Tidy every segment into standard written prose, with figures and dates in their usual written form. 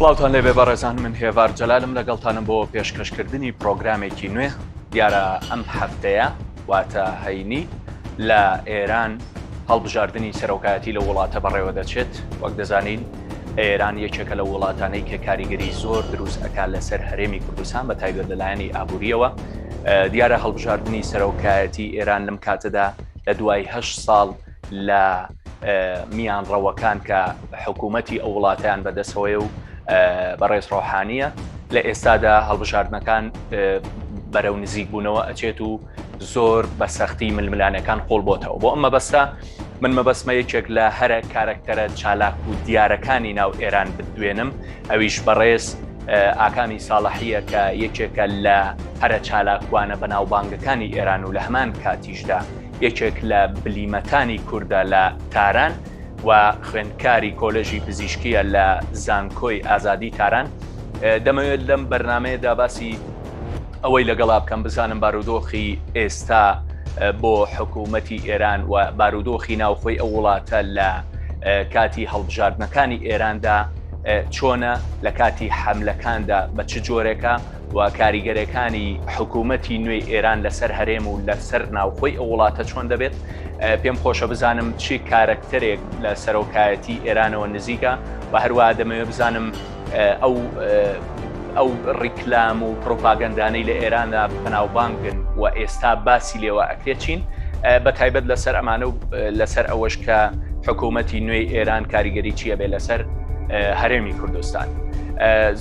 سڵاوتان لێبێ بەڕێزان من هێڤار جەلالم لەگەڵتانم بۆ پێشکەشکردنی پرۆگرامێکی نوێ دیارە ئەم هەفتەیە واتە هەینی لە ئێران هەڵبژاردنی سەرۆکایەتی لە وڵاتە بەڕێوە دەچێت وەک دەزانین ئێران یەکێکە لە وڵاتانەی کە کاریگەری زۆر دروست ئەکات لەسەر هەرێمی کوردستان بە تایبەت لەلایەنی ئابووریەوە دیارە هەڵبژاردنی سەرۆکایەتی ئێران لەم کاتەدا لە دوای هه ساڵ لە میانڕەوەکان کە حکوومەتی ئەو وڵاتیان بەدەستەوەیە و بەڕێز ڕۆحانیە لە ئێستادا هەڵبژاردنەکان بەرەو نزیک بوونەوە ئەچێت و زۆر بە سەختی ململانەکان قۆڵ بۆتەوە بۆ ئەم مەبەستە من مەبەستمە یەکێک لە هەرە کارەکتەرە چالاک و دیارەکانی ناو ئێران بدوێنم ئەویش بەڕێز ئاکامی ساڵحیە کە یەکێکە لە هەرە چالاکوانە بەناوبانگەکانی ئێران و لە هەمان کاتیشدا یەکێک لە بلیمەتانی کوردە لە تاران و خوێندکاری کۆلێژی پزیشکیە لە زانکۆی ئازادی تاران دەمەوێت لەم بەرنمەیەدا باسی ئەوەی لەگەڵا بکەم بزانم بارودۆخی ئێستا بۆ حکوومەتی ئێران و بارودۆخی ناوخۆی ئەو وڵاتە لە کاتی هەڵبژاردنەکانی ئێراندا چۆنە لە کاتی حەملەکاندا بە چ جۆرێکە و کاریگەرەکانی حکوومەتی نوێی ئێران لەسەر هەرێم و لەسەر ناوخۆی ئەو وڵاتە چۆن دەبێت پێم خۆشە بزانم چی کارەکتەرێک لە سەرۆکایەتی ئێرانەوە نزیکە و هەروە دەمەوێت بزانم ئەو ئەو ڕیکلام و پرۆپاگەندانەی لە ئێراندا بەناوبانگن و ئێستا باسی لێوە ئەکرێت چین بە تایبەت لەسەر ئەمانە و لەسەر ئەوەش کە حکوومەتی نوێی ئێران کاریگەری چییە بێ لەسەر هەرێمی کوردستان.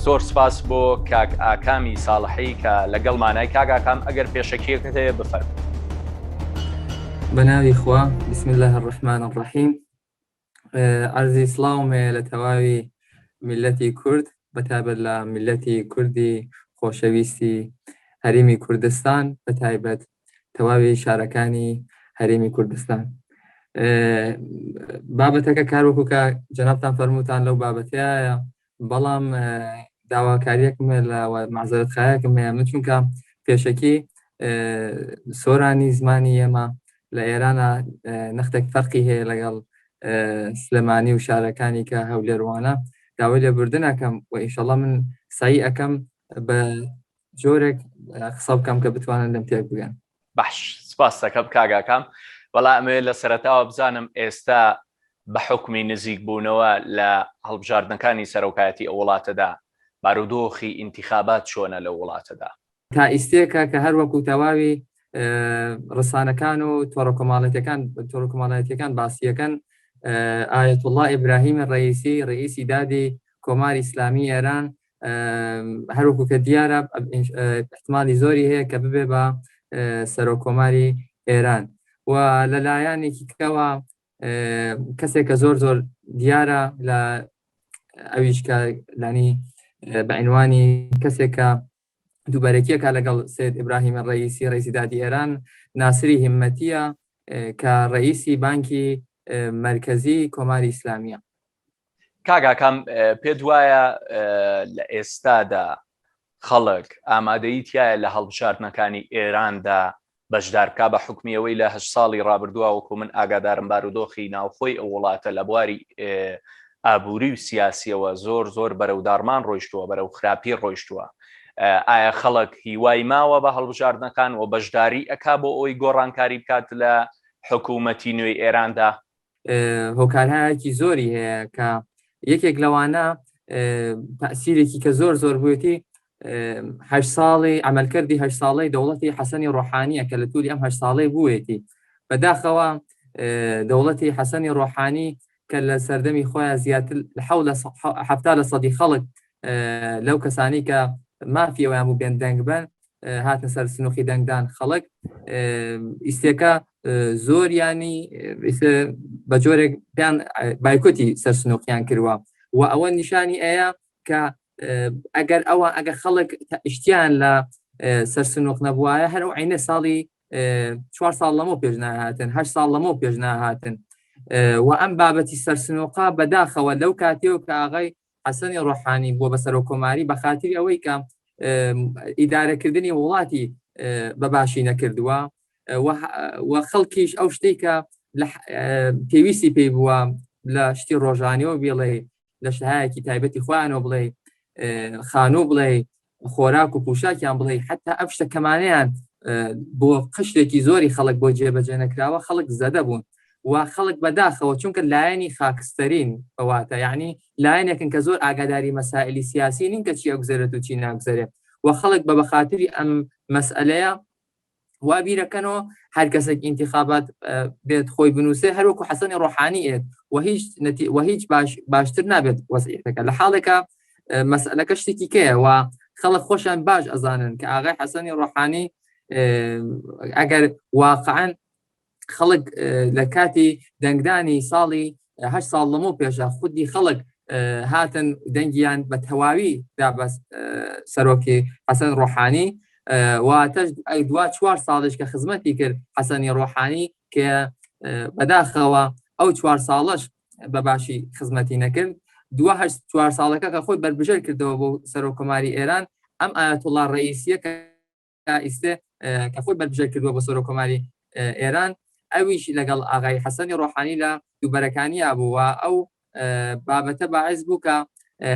زۆر سپاس بۆ کاک ئاکامی ساڵحی کە لەگەڵ مانای کاک ئاکام ئەگەر پێشەکیەکەت هەیە بفەرموو. بە ناوی خوا بسم الله الرحمن الرحیم عەرزی سڵاوم هەیە لە تەواوی میللەتی کورد بە تایبەت لە میللەتی کوردی خۆشەویستی هەرێمی کوردستان بە تایبەت تەواوی شارەکانی هەرێمی کوردستان بابەتەکە کاروەکو کە جەنابتان فەرمووتان لەو بابەتەیە بەڵام داواکاریەکم هەیە لە مەعزەرەت خایەکم هەیە من چونکە پێشەکی سۆرانی زمانی ئێمە لە ئێرانە نەختێک فەرقی هەیە لەگەڵ سلێمانی و شارەکانی کە هەولێروانە داوای لێبوردن ئەکەم و ئینشەڵا من سەعی ئەەکەم بە جۆرێک قسە بکەم کە بتوانن لەم تێک بگەن. باش سپاس دەکەم کاک ئاکام بەڵام ئەمەوێت لە سەرەتاوە بزانم ئێستا بە حوکمی نزیک بوونەوە لە هەڵبژاردنەکانی سەرۆکایەتی ئەو وڵاتەدا بارودۆخی ئینتیخابات چۆنە لەو وڵاتەدا؟ تا ئیستێکە کە هەر وەکوو تەواوی ڕسانەکان و تۆڕە کۆمەڵایەتیەکان تۆڕە کۆمەڵایەتیەکان باسیەکەن ئایەتوڵڵا ئیبراهیمی ڕەئیسی ڕئیسی دادی کۆماری ئیسلامی ئێران هەروەکو کە دیارە احتمالی زۆری هەیە کە ببێ بە سەرۆک کۆماری ئێران و لە لایەنێکی کەوە کەسێک کە زۆر زۆر دیارە لە ئەویش کە لانی بە عنوانی کەسێک کە دووبەرەکیەکە لەگەڵ سید ئیبراهیم ڕئیسی ڕئیسی دادی ئێران ناسری هیمەتیە کە ڕئیسی بانکی مەرکەزی کۆماری ئیسلامیە. کاک ئاکام پێت وایە لە ئێستادا خەڵک ئامادەیی تایە لە هەڵبژاردنەکانی ئێراندا بەشدار بکا بە حوکمی ئەوەی لە هەشت ساڵی ڕابردووە وەکو من ئاگادارم بارودۆخی ناوخۆی ئەو وڵاتە لە بواری ئابووری و سیاسیەوە زۆر زۆر بەرەو داڕمان ڕۆیشتووە بەرەو خراپی ڕۆیشتووە ئایا خەڵک هیوای ماوە بە هەڵبژاردنەکان و بەشداری ئەکا بۆ ئەوی گۆڕانکاری بکات لە حکوومەتی نوێی ئێراندا؟ هۆکارهایەکی زۆری هەیە کە یەکێک لەوانە تەسیرێکی کە زۆر زۆر بووێتی هە ساڵی عملکردی هە ساڵی دەوڵەتی حەسەنی ڕۆحانیە کە لە توری ئەم هە ساڵی بووێتی بەداخەوە دەوڵەتی حەسەنی ڕۆحانی کە لە سەردەمی خۆیان زیاتر حەو لە ه لە سەدی خەڵک لەو کەسانی کە مافی ئەویان بوو بێن دەنگ بن هاتنە سەر سنوخی دەنگدان خەڵک ئیستێکە زۆر ینی بە جۆرێک پێیان بایکۆتی سەر سنوقیان کردووە و ئەوە نیشانی ئەیە کە ئەگەر ئەوە ئەگە خەڵک ئیشتیان لە سەر سنوق نەبووایە هەر ئەو عینە ساڵی چوار ساڵ لەمە پێش ناهاتن هە ساڵ لەمە پێش ناهاتن و ئەم بابەتی سەرسنوقا بەداخەوە لەو کاتیەوە کە ئاغای حەسەنی ڕۆحانی بووە بە سەرۆک کۆماری بە خاتری ئەوەی کە ئیدارەکردنی وڵاتی بە باشی نەکردووە و خەڵکیش ئەو شتێک کە پێویستی پێی بووە لە شتی ڕۆژانیەوە بڵێ لە شتهایەکی تایبەتی خۆیانەوە بڵێ. خانوو بڵێ خۆراک و پوشاکیان بڵێ حتا ئەم شتە کەمانەیان بۆ قشتێکی زۆری خەڵک بۆ جێبەجێ نەکراوە خەڵک زەدە بوون و خەڵک بەداخەوە چونکە لایەنی خاکستەرین بەواتە یعنی لایەنێکن کە زۆر ئاگاداری مەسائلی سیاسی نین کە چی ئەگوزەرێت و چی ناگوزەرێت و خەڵک بە بەخاتری ئەم مەسئلەیە وا بیرەکەنەوە هەر کەسێک ئینتخابات بێت خۆی بنووسێ هەروەکو حەسەنی ڕۆحانی ئێت و هیچ و هیچ باش باشتر نابێت وەزعیەتەکە لە حاڵێکە مەسئلەکە شتێکی کەیە و خەڵک خۆشیان باش ئەزانن کە ئاغای حەسەنی ڕۆحانی ئەگەر واقعا خەڵک لە کاتی دەنگدانی ساڵی هە ساڵ لەمە پێشە خودی خەڵک هاتن دەنگیان بە تەواوی دا بە سەرۆکی حەسەن ڕۆحانی واتەش دوا چوار ساڵش کە خزمەتی کرد حەسەنی ڕۆحانی کە بەداخەوە ئەو چوار ساڵەش بە باشی خزمەتی نەکرد دو هەشت چوار ساڵەکە کە خۆی بەربژێر کردەوە بۆ سەرۆک کۆماری ئێران ئەم ئایەتوڵڵا ڕئیسیە کە ئیستێ کە خۆی بەربژێر کردووە بۆ سەرۆک کۆماری ئێران ئەویش لەگەڵ ئاغای حەسەنی ڕۆحانی لە دووبەرەکانیا بوو و ئەو بابەتە باعث بوو کە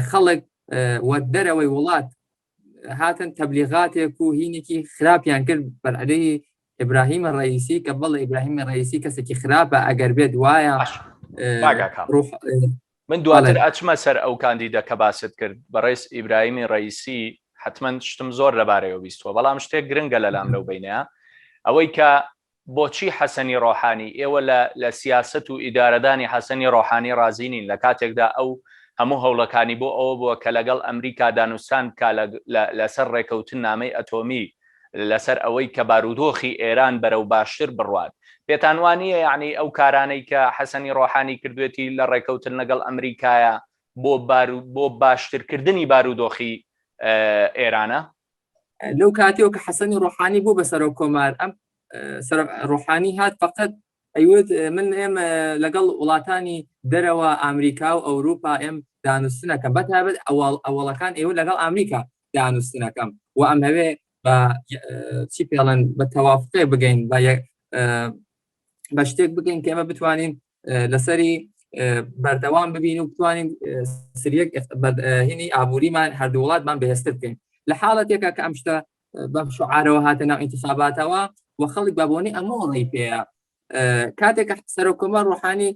خەڵک و دەرەوەی وڵات هاتن تەبلیغاتێک و هینێکی خراپیان کرد بەرعلەی ئیبراهیم ڕئیسی کە بەڵێ ئیبراهیم ڕئیسی کەسێکی خراپە ئەگەر بێت وایە من دواتر ئەچمە سەر ئەو کاندیدە کە باست کرد بەڕێز ئیبراهیمی ڕئیسی حتمما شتم زۆر لەبارەیەوە بیستوە بەڵام شتێک گرنگە لەلام لەو بینەیە ئەوەی کە بۆچی حەسەنی ڕۆحانی ئێوە لە لە سیاست و ئیدارەدانی حەسەنی ڕۆحانی ڕازی نین لە کاتێکدا ئەو هەموو هەوڵەکانی بۆ ئەوە بووە کە لەگەڵ ئەمریکا دانوستان بکا لەسەر ڕێکەوتن نامەی ئەتۆمی لەسەر ئەوەی کە بارودۆخی ئێران بەرەو باشتر بڕوات پێتان وانییە یعنی ئەو کارانەی کە حەسەنی ڕۆحانی کردوێتی لە ڕێکەوتن لەگەڵ ئەمریکایە بۆ بارو بۆ باشترکردنی بارودۆخی ئێرانە؟ لەو کاتیەوە کە حەسەنی ڕۆحانی بوو بە سەرۆک کۆمار ئەم ڕۆحانی هات فقط ئەیوت من ئێمە لەگەڵ وڵاتانی دەرەوە ئەمریکا و ئەوروپا ئێم دانوستنەکەم بە تایبەت ئەوەڵ ئەوەڵەکان ئێوە لەگەڵ ئەمریکا دانوستنەکەم و ئەم هەوێ بە چی پێڵەن بە تەوافقێ بگەین بە بە شتێک بگەین کە ئێمە بتوانین لەسەری بەردەوام ببین و بتوانین سریەک هینی ئابووریمان هەردوو وڵاتمان بەهێزتر بکەین لە حاڵەتێکە کە ئەم شتە بەم شعارەوە هاتە ناو ئینتخاباتەوە و خەڵک بە بۆنی ئەمەوە ڕێی پێیە کاتێک کە سەرۆک کۆمار ڕۆحانی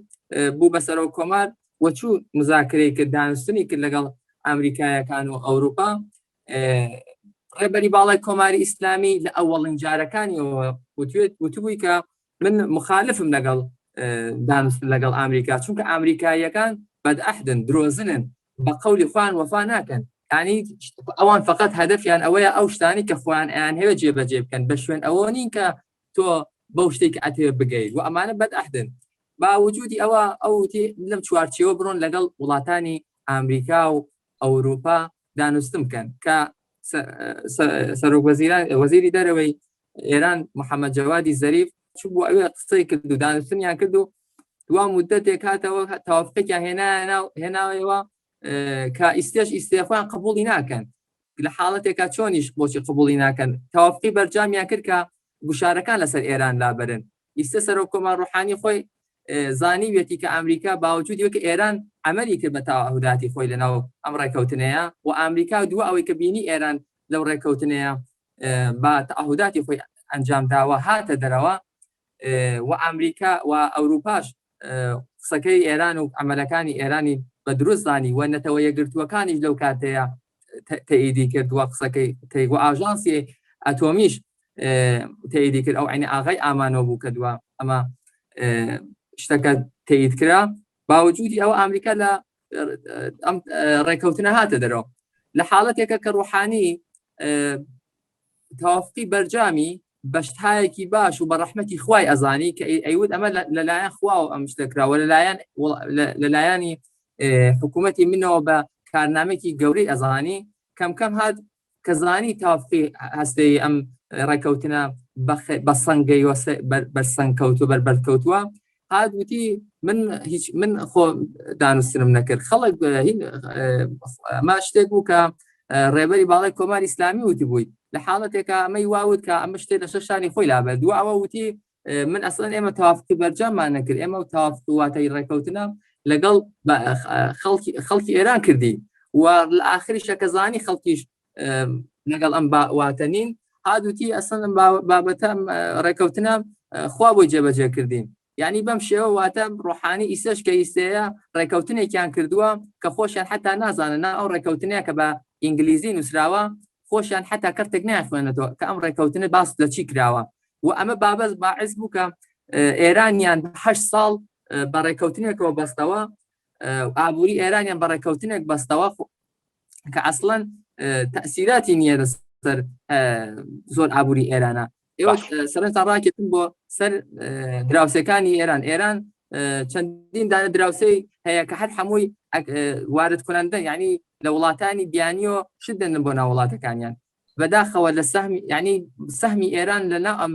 بوو بە سەرۆک کۆمار و چوو مزاکرەی کرد دانوستنی کرد لەگەڵ ئەمریکایەکان و ئەوروپا ڕێبەری باڵای کۆماری ئیسلامی لە ئەوەڵین جارەکانیەوە وتوێت وتبووی کە من مخالفم لەگەڵ دانوستن لەگەڵ ئامریکا چونکە ئامریکاییەکان بەدعهدن درۆزنن بە قەولی خۆیان وەفا ناکەن ینی ئەوان فقط هەدەفیان ئەوەیە ئەو شتانی کە خۆیان ئەیان هەیە جێبەجێ بکەن بە شوێن ئەوە نین کە تۆ بەو شتێک ئەتەوێ بگەیت و ئەمانە بەدعهدن با وجودی ئەوە ئەوتی لەم چوارچێوە بڕۆن لەگەڵ وڵاتانی ئامریکا و ئەوروپا دانوستن بکەن کە سەرۆک وەزیران وەزیری دەرەوەی ئێران محەممەد جەوادی زەریف چوو بۆ ئەوێ قسەی کرد و دانوستنیان کرد و دوا مدەتێک هاتەوە تەوافقێکیان هێنایە هێناوەوە کە ئیستێش ئیستێ خۆیان قبوڵی ناکەن لە حاڵەتێکا چۆنیش بۆچی قبوڵی ناکەن تەوافقی بەرجامیان کرد کە گوشارەکان لەسەر ئێران لابرن ئیستە سەرۆک کۆمار ڕۆحانی خۆی زانیویەتی کە ئامریکا باوجودی وەکە ئێران عملی کرد بە تاعهوداتی خۆی لەناو ئەم ڕێکەوتنەیە و ئامریکا دووە ئەوەی کە بینی ئێران لەو ڕێکەوتنەیە بە تەعهوداتی خۆی ئەنجام داوە هاتە دەرەوە و ئەمریکا و ئەوروپاش قسەکەی ئێران و عملەکانی ئێرانی بە دروست زانی و نەتەوە یەکگرتووەکانیش لەو کاتەیە تەئیدی کرد و قسەکەی تەی و ئاژانسی ئەتۆمیش تەئیدی کرد ئەو عینی ئاغای ئامانۆ بوو کە دوا ئەمە شتەکە تەئید کرا باوجودی ئەوە ئەمریکا لە ئەم ڕێکەوتنە هاتە دەرەوە لە حاڵەتێکە کە ڕوحانی تەوافقی بەرجامی بەشتهایەکی باش و بە ڕەحمەتی خوای ئەزانی کە ئەیوت ئەمە لەلایەن خوا و ئەم شتە کراوە لەلایەن لەلایەنی حکوومەتی منەوە بە کارنامێکی گەورەی ئەزانی کەم کەم هات کە زانی تافقی هەستەی ئەم ڕێکەوتنە بە سەنگەی بەرسەنگ کەوتووە بەر بەرکەوتووە هات وتی من هیچ من خۆ دانوستنم نەکرد خەڵک ئەمە شتێک بوو کە ڕێبەری باڵای کۆماری ئیسلامی وتی بووی لە حاڵەتێکە ئەمەی واوت کە ئەمە شتێک لە شەشانی خۆی لابێت دو ئەوە وتی من ئەسڵەن ئێمە تەوافقی بەرجاممان نەکرد ئێمە و تەوافق واتای ڕێکەوتنە لەگەڵ خەڵکی خەڵکی ئێران کردی. و لە ئاخریشە کە زانی خەڵکیش لەگەڵ ئەم واتە نین هادوتی ئەسڵەن ئەم بابەتە ڕێکەوتنە خوا بۆی جێبەجێ کردین یعنی بەم شێوە واتە ڕۆحانی ئیسەش کە ئیسەیە ڕێکەوتنێکیان کردووە کە خۆشیان حتا نازانن نا ئەو ڕێکەوتنەیە کە بە ئینگلیزی نووسراوە خۆشیان حتا کەرتێک ناخوێنێتەوە کە ئەم ڕێکەوتنە باس لە چی کراوە و ئەمە بابەت باعث بوو کە ئێرانیان هه ساڵ بە ڕێکەوتنێکەوە بەستەوە ئابووری ئێرانیان بە ڕێکەوتنێک بەستەوە کە ئەسڵەن تەسیراتی نییە لەسەر زۆر ئابووری ئێرانە ئێوە سەرنجتان ڕاکێتن بۆ سەر دراوسەکانی ئێران ئێران چەندین دانە دراوسەی هەیە کە هەر هەمووی وارد کنندە یعنی لە وڵاتانی بیانیۆ شت دێنن بۆ ناو وڵاتەکانیان بەداخەوە لە سەهمی یعنی سەهمی ئێران لە ناو ئەم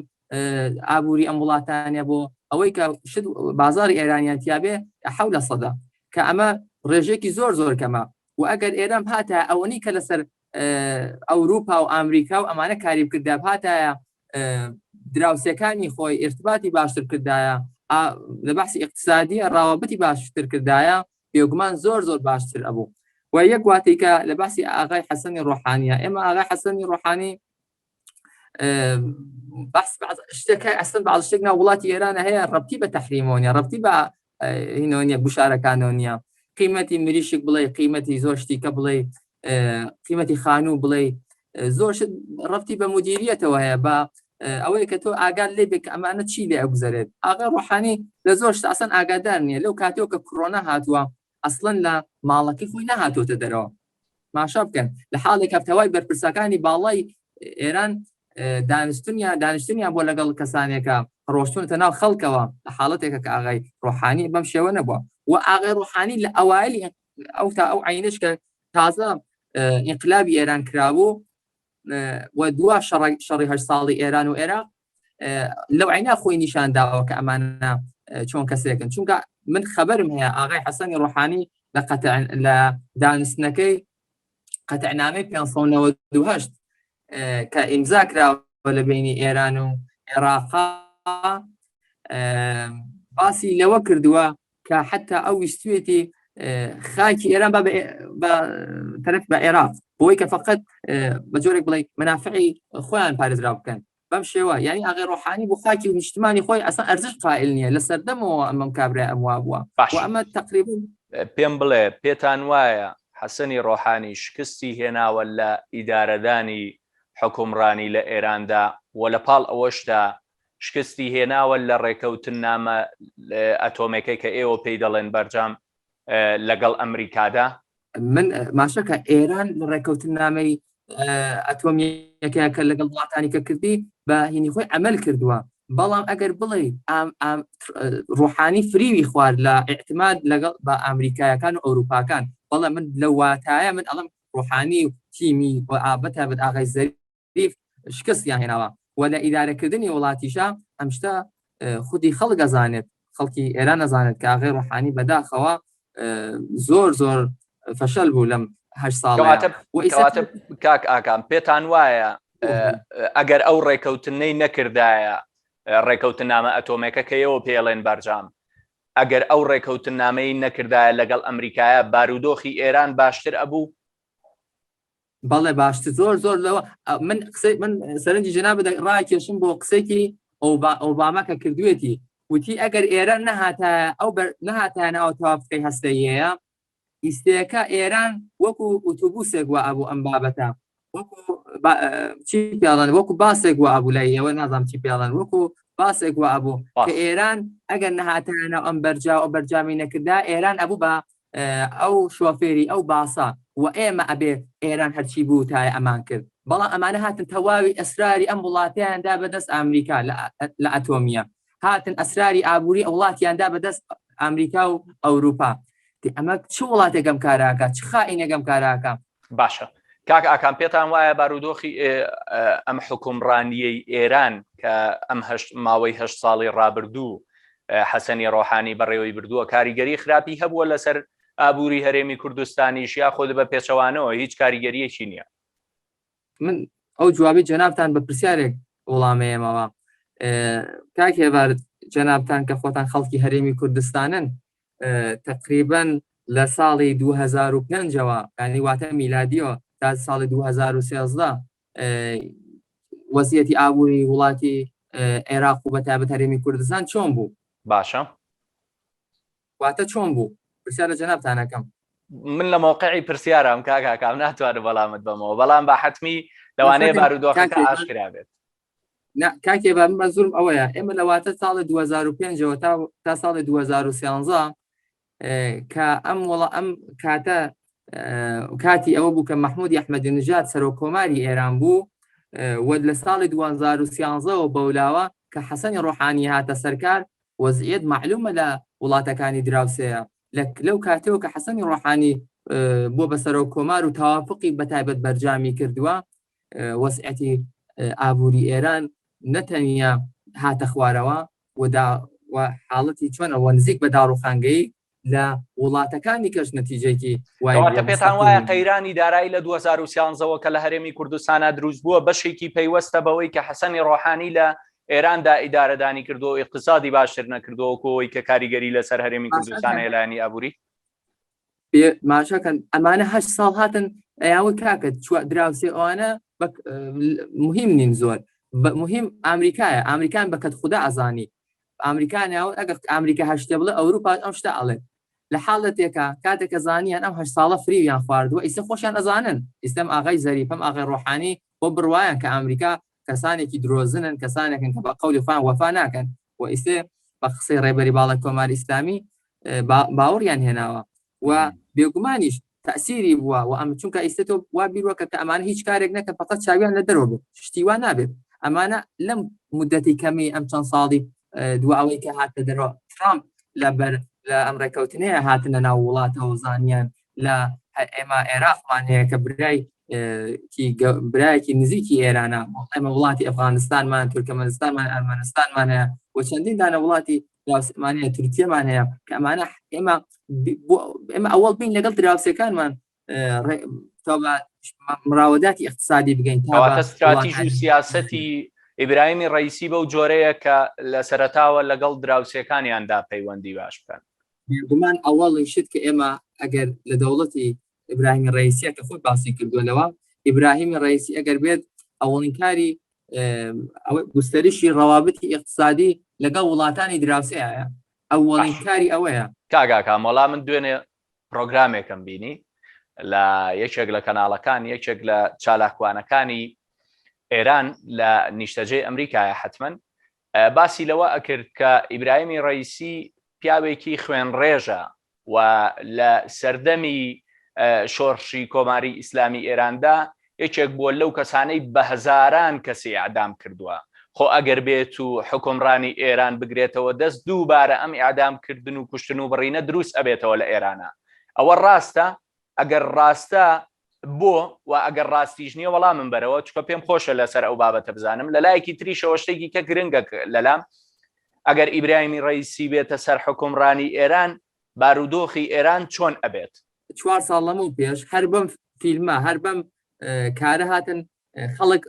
ئابووری ئەم وڵاتانە بۆ ئەوەی کە شت بازاری ئێرانیان تیاابێ حەو لە سەدا کە ئەمە ڕێژێکی زۆر زۆر کەمە و ئەگەر ئێران هاتە ئەوەنی کە لەسەر ئەوروپا و ئامریکا و ئەمانە کاری بکردا هاتایە دراوسەکانی خۆی ارتباتی باشتر کردایە لە بەحسی اقتصادیە ڕاوابتی باشتر کردایە بێگومان زۆر زۆر باشتر ئەبوو و یەک واتێکە لە باسی ئاغای حەسەنی ڕۆحانیە ئێمە ئاغای حەسەنی ڕۆحانی بەس شتێک ئەسن باز شتێک ناو وڵاتی ئێرانە هەیە ڕەتی بە تەحریمەوە نیە ڕەتی بە هینەوە نیە گوشارەکانەوە نیە قیمەتی مریشک بڵێ قیمەتی زۆر شتیکە بڵێ قیمەتی خانوو بڵێ زۆر شت ڕەتی بە مدیریەتەوە هەیە بە ئەوەیە کە تۆ ئاگات لێ بێ کە ئەمانە چی لێ ئەگوزەرێت ئاغا ڕۆحانی لە زۆر شت ئەسڵەن ئاگادار نییە لەو کاتەوە کە کۆرۆنا هاتووە ئەسڵەن لە ماڵەکەی خۆی نەهاتۆتە دەرەوە ماشا بکەن لە حاڵێک هەفتەوای بەرپرسەکانی باڵای ئێران دانیشتنیان دانیشتنیان بۆ لەگەڵ کەسانێکە ڕۆشتونەتە ناو خەڵکەوە لە حاڵەتێکە کە ئاغای ڕۆحانی بەم شێوە نەبووە و ئاغای ڕۆحانی لە ئەوایلی ئەو تا ئەو عینش کە تازە ئینقلابی ئێران کرابوو و دوا شەڕی هە ساڵی ئێران و عێراق لەو عینا خۆی نیشان داوە کە ئەمانە چۆن کەسێکن چونکە من خەبەرم هەیە ئاغای حەسەنی ڕۆحانی لە قەتع لە دانیشتنەکەی قەتعنامەی 598 کە ئیمزا کراوە لە بینی ئێران و عێراقا باسی لەوە کردووە کە حتا ئەو ویستوێتی خاکی ئێران بە بە تەرەف بە عێراق بۆی کە فقط بە جۆرێک بڵێ منافعی خۆیان پارێزرا بکەن بەم شێوە یعنی ئاغای ڕۆحانی بۆ خاکی و نیشتمانی خۆی ئەسا ئەرزش قائل نییە لە سەردەمەوە ئەمەم کابرای ئەم وا بووە باش ئەمە تقریبا پێم بڵێ پێتان وایە حەسەنی ڕۆحانی شکستی هێناوە لە ئیدارەدانی حکومڕانی لە ئێراندا و لە پاڵ ئەوەشدا شکستی هێناوە لە ڕێکەوتننامە ئەتۆمێکەی کە ئێوە پێی دەڵێن بەرجام لەگەڵ ئەمریکادا؟ من ماشەکە ئێران لە ڕێکەوتننامەی ئەتۆمیەکە کە لەگەڵ وڵاتانی کە کردی بە هینی خۆی عمل کردووە بەڵام ئەگەر بڵێ ڕۆحانی فریوی خوارد لە اعتماد لەگەڵ بە ئەمریکایەکان و ئەوروپاکان بەڵێ من لە واتایە من ئەڵم ڕۆحانی و تیمی و ئابەتە بەت ئاغای زەری شکستیان هێناوە و لە ئیدارەکردنی وڵاتیشا ئەم شتە خودی خەڵک ئەزانێت خەڵکی ئێران ئەزانێت کە ئاغای ڕۆحانی بەداخەوە زۆر زۆر فەشەل بوو لەم هە ساڵ کەواتە کاک ئاکام پێتان وایە ئەگەر ئەو ڕێکەوتنەی نەکردایە ڕێکەوتنامە ئەتۆمێکە کە ئێوە پێڵێن بەرجام ئەگەر ئەو ڕێکەوتنامەی نەکردایە لەگەڵ ئەمریکایە بارودۆخی ئێران باشتر ئەبوو بەڵێ باشتر زۆر زۆر لەوە من قسەی من سەرنجی جەناب ڕاکێشم بۆ قسێکی ئۆباما کە کردوێتی وتی ئەگەر ئێران نەهاتە ئەو نەهاتانە ئەو تەوافقی هەستەیەیە ئیستەکە ئێران وەکو ئۆتۆبوسێک وا ئەبوو ئەم بابەتە وەکو چی پێڵەن وەکو باسێک وا ئەبوو لای ئێوە نازانم چی پێڵەن وەکو باسێک وا ئەبوو کە ئێران ئەگەر نەهاتانە ئەم بەرجا و بەرجامی نەکردا ئێران ئەبوو بە ئەو شۆفێری ئەو باسە و ئێمە ئەبێ ئێران هەرچی بوتایە ئەمان کرد بەڵام ئەمانە هاتن تەواوی ئەسراری ئەم وڵاتیان دا بەدەست ئەمریکا لە ئەتۆمیە هاتن ئەسراری ئابووری وڵاتیان دا بەدەست ئەمریکا و ئەوروپا ئەمە چ وڵاتێکم کاراکە چ خائینێکم کاراکە باشە کاک ئاکام پێتان وایە بارودۆخی ئەم حکومڕانیەی ئێران کە ئەم هەشت ماوەی هەشت ساڵی ڕابردوو حەسەنی ڕۆحانی بەڕێوەی بردووە کاریگەری خراپی هەبووە لەسەر ئابووری هەرێمی کوردستانیش یاخود بە پێچەوانەوە هیچ کاریگەریەکی نییە؟ من ئەو جوابی جەنابتان بە پرسیارێک وەڵامەیەمەوە کاک هێوار جەنابتان کە خۆتان خەڵکی هەرێمی کوردستانن تقریبا لە ساڵی 2005ەوە ینی واتە میلادیەوە تا ساڵی 2013 وەزیەتی ئابووری وڵاتی عێراق و بەتابەت هەرێمی کوردستان چۆن بوو؟ باشە واتە چۆن بوو؟ پرسیار لە جەنابتانەکەم. من لە مەوقعی پرسیارم کاک ئاکام ناتوانم وەڵامت بەمەوە بەڵام بە حەتمی لەوانەیە بارودۆخەکە ئاشکرا بێت. نا کاکێ بە مەزورم ئەوەیە ئێمە لە واتە ساڵی 2005ەوە تا تا ساڵی 2013 کە ئەم وڵا ئەم کاتە کاتی ئەوە بوو کە مەحمودی ئەحمەدی نژاد سەرۆک کۆماری ئێران بوو و لە ساڵی 2013ەوە بەولاوە کە حەسەنی ڕۆحانی هاتە سەرکار وەزعیەت مەعلومە لە وڵاتەکانی دراوسێیە لە لەو کاتەوە کە حەسەنی ڕۆحانی بووە بە سەرۆک کۆمار و تەوافقی بەتایبەت بەرجامی کردووە وەزعیەتی ئابووری ئێران نەتەنیا هاتە خوارەوە و و حاڵەتی چۆنەوە نزیک بە داڕوخانگەی لە وڵاتەکانی کەش نەتیجێکی وایە پێتان وایە قەیرانی دارایی لە 2013ەوە کە لە هەرێمی کوردستانە دروست بووە بەشێکی پەیوەستە بەوەی کە حەسەنی ڕۆحانی لە ئێراندا ئیدارەدانی کردو و اقتصادی باشتر نەکردووە وەکو ئەوەی کە کاریگەری لەسەر هەرێمی کوردستان لایەنی ئابووری ماشەکەن ئەمانە هە ساڵ هاتن ئەیاوە کاکە دراوسێ ئەوانە مهم نین زۆر مهم ئەمریکایە ئەمریکان بەکەت خوددا ئەزانی ئەمریکا ناوە ئەگەر ئەمریکا هەشتێ بڵێ ئەوروپا ئەم شتە ئەڵێت لە حاڵەتێکا کاتێک کە زانیان ئەم هەشت ساڵە فریویان خواردووە ئیستا خۆشیان ئەزانن ئیستەم ئاغای زەریف ئەم ئاغای ڕۆحانی بۆ بڕوایان کە ئەمریکا کەسانێکی درۆزنن کەسانێکن کە بە قەولی خۆیان وەفا ناکەن و ئیستێ بە قسەی ڕێبەری باڵای کۆماری ئیسلامی باوەڕیان هێناوە و بێگومانیش تەئسیری بووە و ئەم چونکە ئیستە تۆ وا بیروە کە کە ئەمانە هیچ کارێک نەکەن فقط چاویان لە دەرەوە بێت شتی وا نابێت ئەمانە لەم مدەتی کەمی ئەم چەند ساڵی دوا ئەوەی کە هاتە دەرەوە ترامپ لە بەر لە ئەم ڕێککەوتنەیە هاتنە ناو وڵاتەوە زانیان لە ئێمە عێراقمان هەیە کە برای برایەکی نزیکی ئێرانە ئێمە وڵاتی ئەفغانستانمان تورکەمەنستانمان ئەرمەنستانمان هەیە و چەندین دانە وڵاتی دراوسێمان هەیە تورکیەمان هەیە کە ئەمانە ئێمە ئێمە ئەوەڵ بین لەگەڵ دراوسێکانمان مراوداتی اقتصادی بگەین تا استراتیژ و سیاسەتی ئیبراهیمی ڕئیسی بەو جۆرەیە کە لە سەرەتاوە لەگەڵ دراوسێکانیاندا پەیوەندی باش بکەن. بێگومان ئەوەڵی شت کە ئێمە ئەگەر لە دەوڵەتی ئیبراهیمی ڕئیسیە کە خۆی باسی کردووە لەوە ئیبراهیمی ڕئیسی ئەگەر بێت ئەوەڵین کاری گوستەرشی ڕەوابتی ئیقتسادی لەگەڵ وڵاتانی دراوسێیە ئەوەڵین کاری ئەوەیە. کاک ئاکام وەڵا من دوێنێ پرۆگرامێکم بینی لە یەکێک لە کەناڵەکان یەکێک لە چالاکوانەکانی ئێران لە نیشتەجێی ئەمریکایە حتمما باسی لەوە ئەکرد کە ئیبراهیمی ڕئیسی پیاوێکی خوێنڕێژە و لە سەردەمی شۆڕشی کۆماری ئیسلامی ئێراندا یەکێک بووە لەو کەسانەی بە هەزاران کەسی ئیعدام کردووە. خۆ ئەگەر بێت و حوکمڕانی ئێران بگرێتەوە دەست دووبارە ئەم ئیعدام کردن و کوشتن و بڕینە دروست ئەبێتەوە لە ئێرانا. ئەوە ڕاستە؟ ئەگەر ڕاستە بۆ؟ و ئەگەر ڕاستیش نییە وەڵامم بەرەوە چونکە پێم خۆشە لەسەر ئەو بابەتە بزانم. لە لایەکی تریشەوە شتێکی کە گرنگە لەلام ئەگەر ئیبراهیمی ڕەئیسی بێتە سەر حوکمڕانی ئێران بارودۆخی ئێران چۆن ئەبێت؟ چوار ساڵ لەمەو پێش هەر بەم فیلمە هەر بەم کارە هاتن خەڵک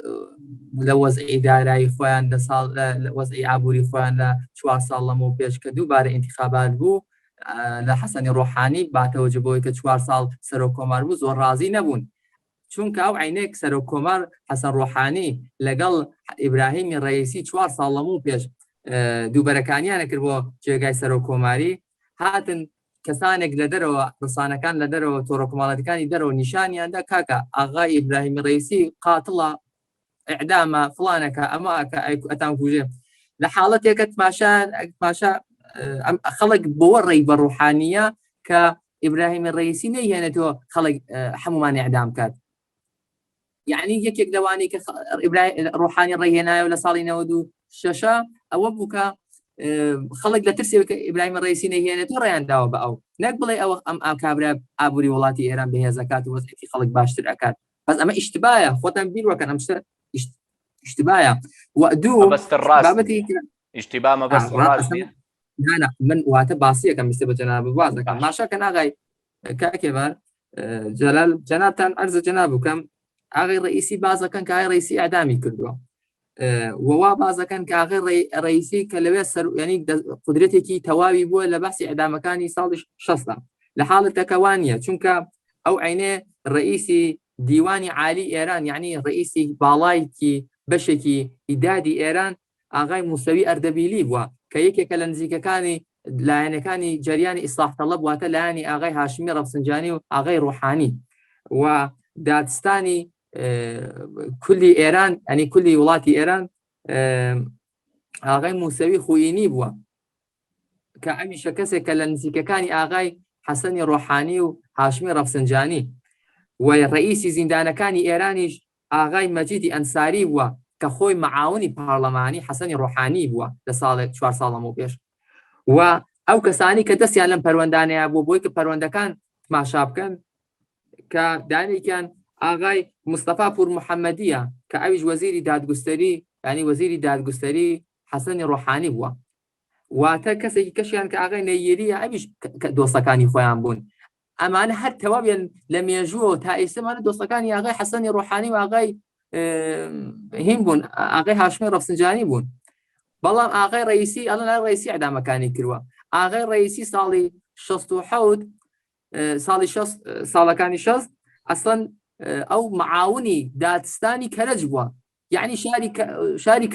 لە وەزعی دارایی خۆیان لە ساڵ لە وەزعی ئابووری خۆیان لە چوار ساڵ لەمەو پێش کە دووبارە ئینتخابات بوو لە حەسەنی ڕۆحانی باتەوەجە بۆی کە چوار ساڵ سەرۆک کۆمار بوو زۆر ڕازی نەبوون چونکە ئەو عینێک سەرۆک کۆمار حەسەن ڕۆحانی لەگەڵ ئیبراهیمی ڕەئیسی چوار ساڵ لەمەو پێش دووبەرەکانیانە کرد بۆ جێگای سەرۆک کۆماری هاتن کەسانێک لە دەرەوە ڕسانەکان لە دەرەوە تۆڕە کۆمەڵاتەکانی دەرەوە نیشانیاندا کاکە ئاغای ئیبراهیمی ڕەئیسی قاتڵە ئیعدامە فڵانەکە ئەمە ئەکا ئەتان کوژێ لە حاڵەتێکە تماشا تماشا ئەم خەڵک بۆوە ڕێی بە ڕوحانیە کە ئیبراهیمی ڕەئیسی نەیهێنێتەوە خەڵک هەمومان ئیعدام کات یعنی یەکێک لەوانەی کە ڕۆحانی ڕێهێنایەوە لە ساڵی 96 ئەوە بوو کە خەڵک لە ترسێ کە ئیبراهیم ڕئیسی نەهێنێتەوە ڕێیان داوە بە ئەو نەک بڵێ ئەوە ئەم ئاکابرا ئابووری وڵاتی ئێران بەهێزەکات و وەزعیەتی خەڵک باشتر ئەکات بەس ئەمە ئیشتبایە خۆتان بیروەکەن ئەم شتە ئیشتبایە و دوو بابەتی ئیشتیبا مەبەست ڕاست نییە نا من واتە باسیەکەم میستە بە جەناب باز دەکەم ماشا کە ناغای کاکێبار جەلال جەنابتان ئەرزە جەناب بکەم ئاغی ڕئیسی بازەکەن کە ئاغای ڕئیسی ئەدامی کردووە ووا بازەکەن کە ئاغای ڕئیسی کە لەوێ سەر ینی قدرەتێکی تەواوی بووە لە باسی ئەدامەکانی ساڵی شەستا. لە حاڵەتەکە وانە چونکە ئەو عینێ ڕئیسی دیوانی عالی ئێران یعنی ڕئیسی باڵایکی بەشێکی ئیدادی ئێران ئاغای موسەوی ئەردەبیلی بووە کە یەکێکە لە نزیکەکانی لایەنەکانی جەریانی ئیسلاح تەڵەب واتە لایەنی ئاغای هاشمی ڕەفسنجانی و ئاغای ڕۆحانی و دادستانی کولی ئێران ئەنی کولی وڵاتی ئێران ئاغای موسەوی خوئینی بووە کە ئەمیشە کەسێک کە لە نزیکەکانی ئاغای حەسەنی ڕۆحانی و هاشمی ڕەفسنجانی و ڕئیسی زیندانەکانی ئێرانیش ئاغای مەجیدی ئەنساری بووە کە خۆی مەعاونی پارلەمانی حەسەنی ڕۆحانی بووە لە ساڵێک چوار ساڵ لەمەو پێش و ئەو کەسانی کە دەستیان لەم پەروەندانەیە بوو بۆی کە پەروەندەکان تماشا بکەن کە دانێکیان ئاغای مستەفا پور محەممەدیە کە ئەویش وەزیری دادگوستەری ینی وەزیری دادگوستەری حەسەنی ڕۆحانی بووە واتە کەسێکی کەشیان کە ئاغای نەیریە ئەویش دۆستەکانی خۆیان بوون ئەمانە هەر تەواویان لە مێژووەوە تا ئێستەمانە دۆستەکانی ئاغای حەسەنی ڕۆحانی و ئاغای هین بوون ئاغای هاشمی ڕەفسنجانی بوون بەڵام ئاغای ڕئیسی ئەڵەن ڕئیسی ئەدامەکانی کردووە ئاغای ڕئیسی ساڵی 16 ساڵی ساڵەکانی 60 ئەسڵەن ئەو معاونی دادستانی کەرەج بووە یعنی شاری شاری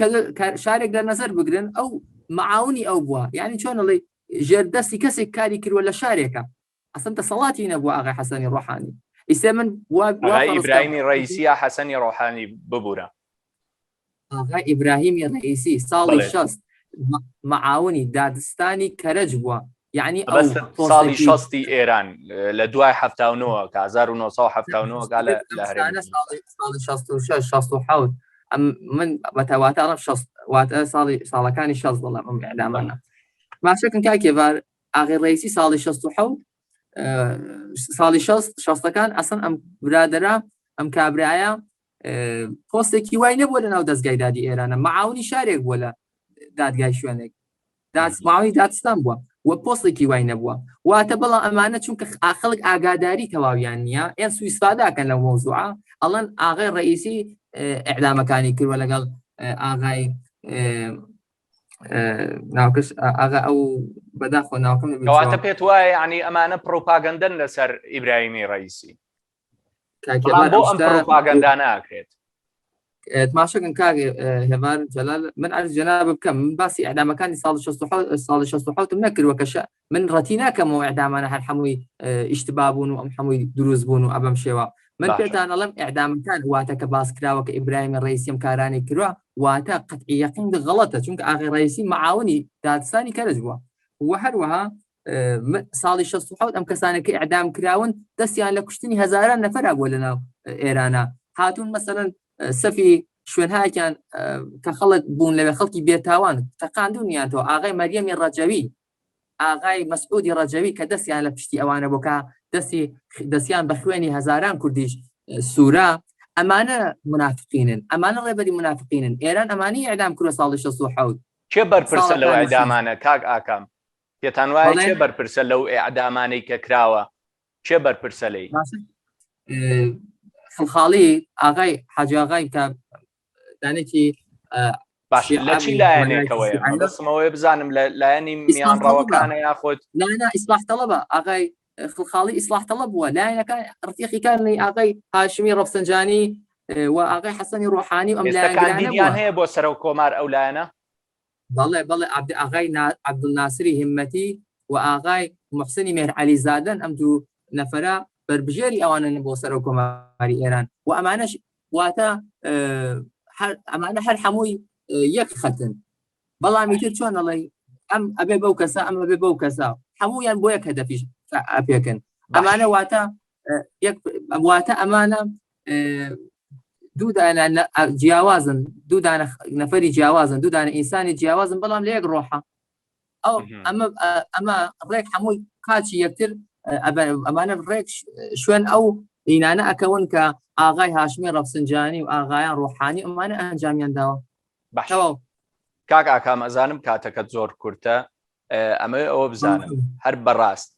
شارێک لە نظر بگرن ئەو معاونی ئەو بووە یعنی چۆن ئەڵێ ژێر دەستی کەسێک کاری کردووە لە شارێکە ئەسڵەن دەسەڵاتی نەبووە ئاغای حەسەنی ڕۆحانی ئیسێ من ئیبراهیمی ڕئیسی یا حەسەنی ڕۆحانی ببوورە ئاغای ئیبراهیمی ڕئیسی ساڵی 60 معاونی دادستانی کەرەج بووە یعنی ئەو ساڵی شەستی ئێران لە دوای 79 کە 1970 گا لە ساڵی 66 67 ئەم من بەتەواتە ئەڵم واتە ساڵی ساڵەکانی 60 دەڵێم ئەم ئەدامانە باشەکەن کاکێبار ئاغی ڕئیسی ساڵی 67 ساڵی 60 شەستەکان ئەسن ئەم برادرە ئەم کابرایە پۆستێکی وای نەبووە لە ناو دەستگای دادی ئێرانە معاونی شارێک بووە لە دادگای شوێنێک داسماوی دادستان بووە و پۆستێکی وای نەبووە واتە بەڵام ئەمانە چونکە خەڵک ئاگاداری تەواویان نییە ئێن سویسفاداکەن لە مۆزوعە ئەڵەن ئاغای ڕئیسی ئەعدامەکانی کردوە لەگەڵ ئاغای ناوکەش ئاغا ئەو بەداخۆ ناوکەم کەواتە پێت وایە یعنی ئەمانە پرۆپاگەندەن لەسەر ئیبراهیمی ڕئیسی بۆ ئەم پرۆپاگەندا ناکرێت تماشەکەن کاک هێمار جەلال من عرض جەناب بکەم من باسی ئەعدامەکانی ساڵ 66 ساڵی 67 نەکردوە کەشە من ڕەتی ناکەمەوە ئەعدامانە هەر هەمووی ئیشتبا بوون و ئەم هەمووی دروست بوون و ئەبەم شێوە من پێتان ئەڵم ئەعدامەکان واتە کە باس کراوە کە ئیبراهیمی ڕئیسیم کارانی کردوە واتە قەتعی یەقین غەڵەتە چونکە ئاغای ڕئیسی معاونی دادستانی کەرەج بووە و هەروەها ساڵی 16 ئەم کەسانە کە ئەعدام کراون دەستیان لە کوشتنی هەزاران نەفرا بووە لەناو ئێرانە هاتوون مەسەلەن سەفی شوێنهایکیان کە خەڵک بوون لەوێ خەڵکی بێتاوان تەقاندونیان تۆ ئاغای مەریەمی ڕەجەوی ئاغای مەسعودی ڕەجەوی کە دەستیان لە پشتی ئەوانە بۆکە دەستی دەستیان بە خوێنی هەزاران کوردیش سوورە ئەمانە منافقینن ئەمانە ڕێبەری منافقینن ئێران ئەمانی ئەعدام کرد ساڵی 16 کێ بەرپرسە لەو ئەعدامانە کاک ئاکام پێتان وایە کێ بەرپرسە لەو ئەعدامانەی کە کراوە کێ بەرپرسە لێی؟ خڵخاڵی ئاغای حاجاغای کە دانێکی باش لە چی لایەنێکەوەیە مەبەستمەوەی بزانم لە لایەنی میانڕەوەکانە یاخود نا ئیسلاح تەڵەبە ئاغای خڵخاڵی ئیسلاح تەڵەب بووە لایەنەکان ڕفیقیکانی ئاغای هاشمی ڕەفسنجانی و ئاغای حەسەنی ڕۆحانی و ئەم لایەنگرانە هەیە بۆ سەرۆک کۆمار ئەو لایەنە بەڵێ بەڵێ عەبد ئاغای عەبدولناسری هیممەتی و ئاغای موحسنی مێهرعەلیزادەن ئەم دوو نەفەرە بەربژێری ئەوانن بۆ سەرۆک کۆماری ئێران و ئەمانەش واتە ئەمانە هەر هەمووی یەک خەتن بەڵام ئیتر چۆن ئەڵێ ئەم ئەبێ بەو کەسە ئەم ئەبێ بەو کەسە هەمویان بۆ یەک هەدەفیش ئەپێکن ئەمانە واتە یەک واتە ئەمانە دوو دانە جیاوازن دوو دانە نەفەری جیاوازن دوو دانە ئینسانی جیاوازن بەڵام لە یەک ڕۆحە ئەو ئەمە ئەمە ڕێک هەمووی قاچی یەکتر ئەمانە ڕێک شوێن ئەو ئینانە ئەکەون کە ئاغای هاشمی ڕەفسنجانی و ئاغایان ڕۆحانی ئەمانە ئەنجامیان داوە باشەوە کاک ئاکام ئەزانم کاتەکەت زۆر کورتە ئەمەوێ ئەوە بزانم هەر بەڕاست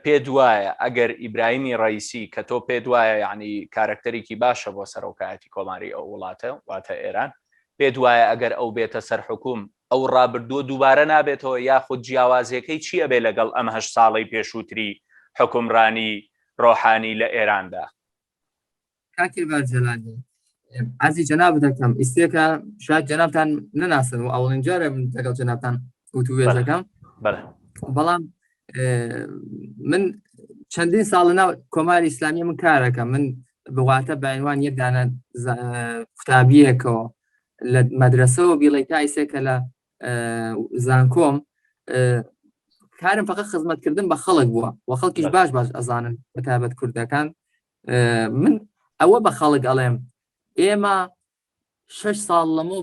پێت وایە ئەگەر ئیبراهیمی ڕئیسی کە تۆ پێت وایە یعنی کارەکتەرێکی باشە بۆ سەرۆکایەتی کۆماری ئەو وڵاتە واتە ئێران پێت وایە ئەگەر ئەو بێتە سەر حکوم ئەو ڕابردووە دووبارە نابێتەوە یاخود جیاوازیەکەی چی ئەبێ لەگەڵ ئەم هەشت ساڵەی پێشووتری حوکمڕانی ڕۆحانی لە ئێراندا؟ کاک هێڤار جەلالی عەرزی جەنابت دەکەم ئیستێکە شاید جەنابتان نەناسن و ئەوڵین جارە من لەگەڵ جەنابتان وتوێژ دەکەم بەڵام من چەندین ساڵ ناو کۆماری ئیسلامی من کارەکە من بواتە بەعنوان یەک دانە قوتابیەکەوە لە مەدرسەوە بیڵێ تا ئیسێکە لە زانکۆم کارم فقط خزمەتکردن بە خەڵک بووە و خەڵکیش باش باش ئەزانن بەتابەت کوردەکان من ئەوە بە خەڵک ئەڵێم ئێمە شش ساڵ لەمە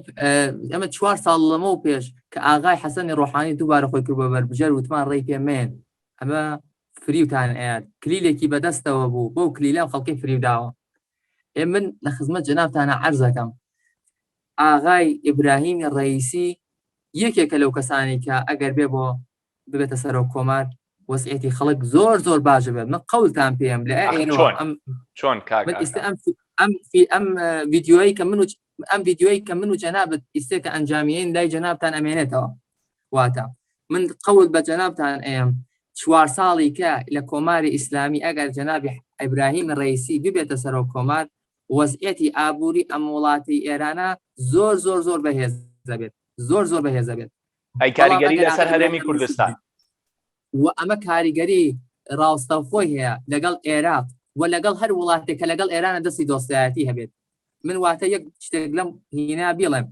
ئەمە چوار ساڵ لەمە و پێش کە ئاغای حەسەنی ڕۆحانی دووبارە خۆی کرد بە بەربژێر وتمان ڕێی پێ مێن ئەمە فریوتان ئەیات کلیلێکی بەدەستەوە بوو بەو کلیلە خەڵکی فریوداوە ئێ من لە خزمەت جەنابتانە عەرزەکەم ئاغای ئیبراهیمی ڕەئیسی یەکێکە لەو کەسانی کە ئەگەر بێ بۆ ببێتە سەرۆک کۆمار وەزعیەتی خەڵک زۆر زۆر باش بێت من قەولتان پێم لە ئێرەوە ئەم چۆن کاک من ئیستا ئەم ئەم فی ئەم ڤیدیۆیی کە من و ئەم ڤیدیۆیی کە من و جەنابت ئیستێ کە ئەنجامیین لای جەنابتان ئەمێنێتەوە واتە من قەول بە جەنابتان ئەیەم چوار ساڵی کە لە کۆماری ئیسلامی ئەگەر جەنابی ئیبراهیم ڕەئیسی ببێتە سەرۆک کۆمار وەزعیەتی ئابووری ئەم وڵاتی ئێرانە زۆر زۆر زۆر بەهێز دەبێت زۆر زۆر بەهێز دەبێت ئەی کاریگەری لەسەر هەرێمی کوردستان و ئەمە کاریگەری ڕاستەوخۆی هەیە لەگەڵ عێراق و لەگەڵ هەر وڵاتێک کە لەگەڵ ئێرانە دەستی دۆستایەتی هەبێت من واتە یەک شتێک لەم هینا بیڵێم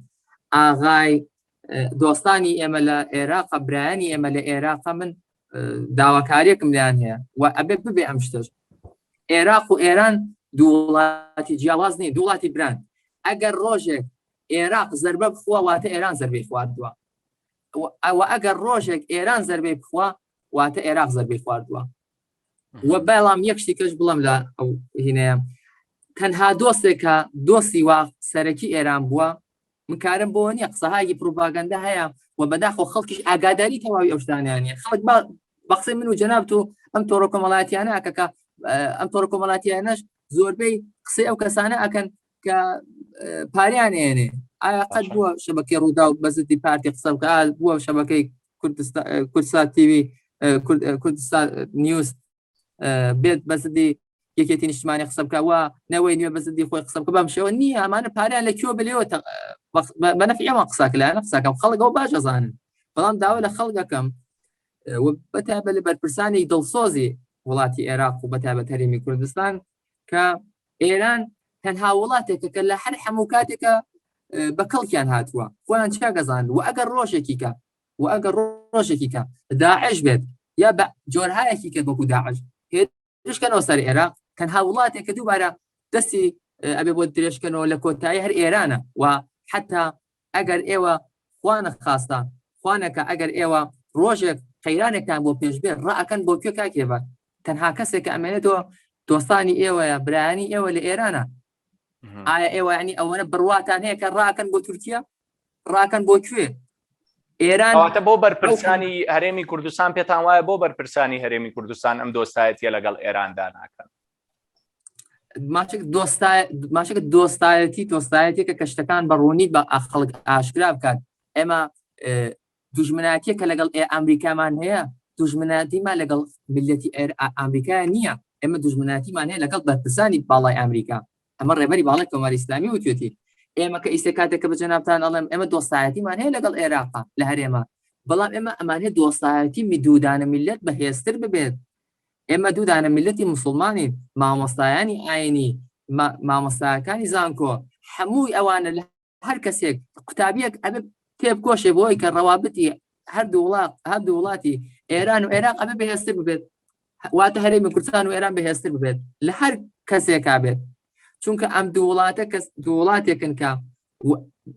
ئاغای دۆستانی ئێمە لە عێراق برایانی ئێمە لە عێراق من داواکاریەکم لیان هەیە و ئەبێت ببێ ئەم شتەش عێراق و ئێران دوو وڵاتی جیاواز نین دوو وڵاتی بران ئەگەر ڕۆژێک عێراق زەربە بخوا واتە ئێران زەربەی خواردووە ئەوە ئەگەر ڕۆژێک ئێران زەربەی بخوا واتە عێراق زەربەی خواردووە و بەڵام یەک شتی کەش بڵم لە ئەو هینەیە تەنها دۆستێکە دۆستی وا سەرەکی ئێران بووە من کارم بۆ نییە قسەهایەکی پروپاگەندە هەیە و بەداخۆ خەڵکیش ئاگاداری تەواوی ئەو شتانیان نیە خەڵک با بە قسەی من و جەنابت و ئەم تۆڕە کۆمەڵایەتیانە ئەکەکە ئەم تۆڕە کۆمەڵاتیانەش زۆربەی قسەی ئەو کەسانە ئەکەن کە پاریان ئێنێ ئایا قەت بووە شەبەکەی ڕوودا و بەزدی پارتی قسە بکە بووە شەبەکەی کوردستان تیوی کوردستان نیوز بێت بەزدی یەکێتی نیشتمانی قسە بکە و نەوەی نوێ بەزدی خۆی قسە بکە بەم شێوە نییە ئەمانە پاریان لە کوێ بلێەوە بە نەفعی ئەوان قساکە لایەنە قساکەم خەڵک ئەو باش ئەزانن بەڵام داوا لە خەڵکەکەم بەتایبەت لە بەرپرسانی دڵسۆزی وڵاتی عێراق و بەتایبەت هەرێمی کوردستان کە ئێران تەنها وڵاتێکە کە لە هەر هەموو کاتێکە بە کەڵکیان هاتووە خۆیان چاگەزان و ئەگەر ڕۆژێکی کە و ئەگەر ڕۆژێکی کە داعش بێت یا بە جۆرهایەکی کە وەکو داعش هێرشکەنەوە سەر عێراق تەنها وڵاتێک کە دووبارە دەستی ئەبێ بۆ درێژکەنەوە لە کۆتایی هەر ئێرانە و حتا ئەگەر ئێوە خوانە خاستە خوانەکە ئەگەر ئێوە ڕۆژێک قەیرانێکتان بۆ پێش بێت ڕائەکەن بۆ کوێ کاک هێڤار تەنها کەسێک کە ئەمێنێتەوە دۆستانی ئێوەیە برایانی ئێوە لە ئێرانە ئایا ئێوە ینی ئەوەنە بڕواتان هەیە کە ڕاکەن بۆ تورکیا ڕاکەن بۆ کوێ ئێران واتە بۆ بەرپرسانی هەرێمی کوردستان پێتان وایە بۆ بەرپرسانی هەرێمی کوردستان ئەم دۆستایەتیە لەگەڵ ئێراندا ناکەن ماچێک ماشێک دۆستایەتی دۆستایەتێکە کە شتەکان بە ڕوونی بە خەڵک ئاشکرا بکات ئێمە دوژمناتیە کە لەگەڵ ئێ ئەمریکامان هەیە دوژمناتیمان لەگەڵ ملەتی ئەمریکا نییە ئێمە دوژمناتیمان هەیە لەگەڵ بەرپرسانی باڵای ئەمریکا ئەمە ڕێبەری باڵای کۆماری ئیسلامی وتوێتی ئێمە کە ئیستا کاتێک کە بە جەنابتان ئەڵێم ئێمە دۆستایەتیمان هەیە لەگەڵ عێراقا لە هەرێمە بەڵام ئێمە ئەمانێ دۆستایەتی میدودانە میلەت بەهێزتر ببێت ئێمە دوودانە میلەتی مسلمانین مامۆستایانی ئاینی مامۆستاکانی زانکۆ هەمووی ئەوانە لە هەر کەسێک قوتابیەک ئەبێ تێبکۆشێ بۆی کە ڕەوابتی هەردوو وڵات هەردوو وڵاتی ئێران و عێراق ئەبێ بەهێزتر ببێت واتە هەرێمی کوردستان و ئێران بەهێزتر ببێت لە هەر کەسێکا بێت چونکە ئەم دوو وڵاتە کەس دوو وڵاتێکن کە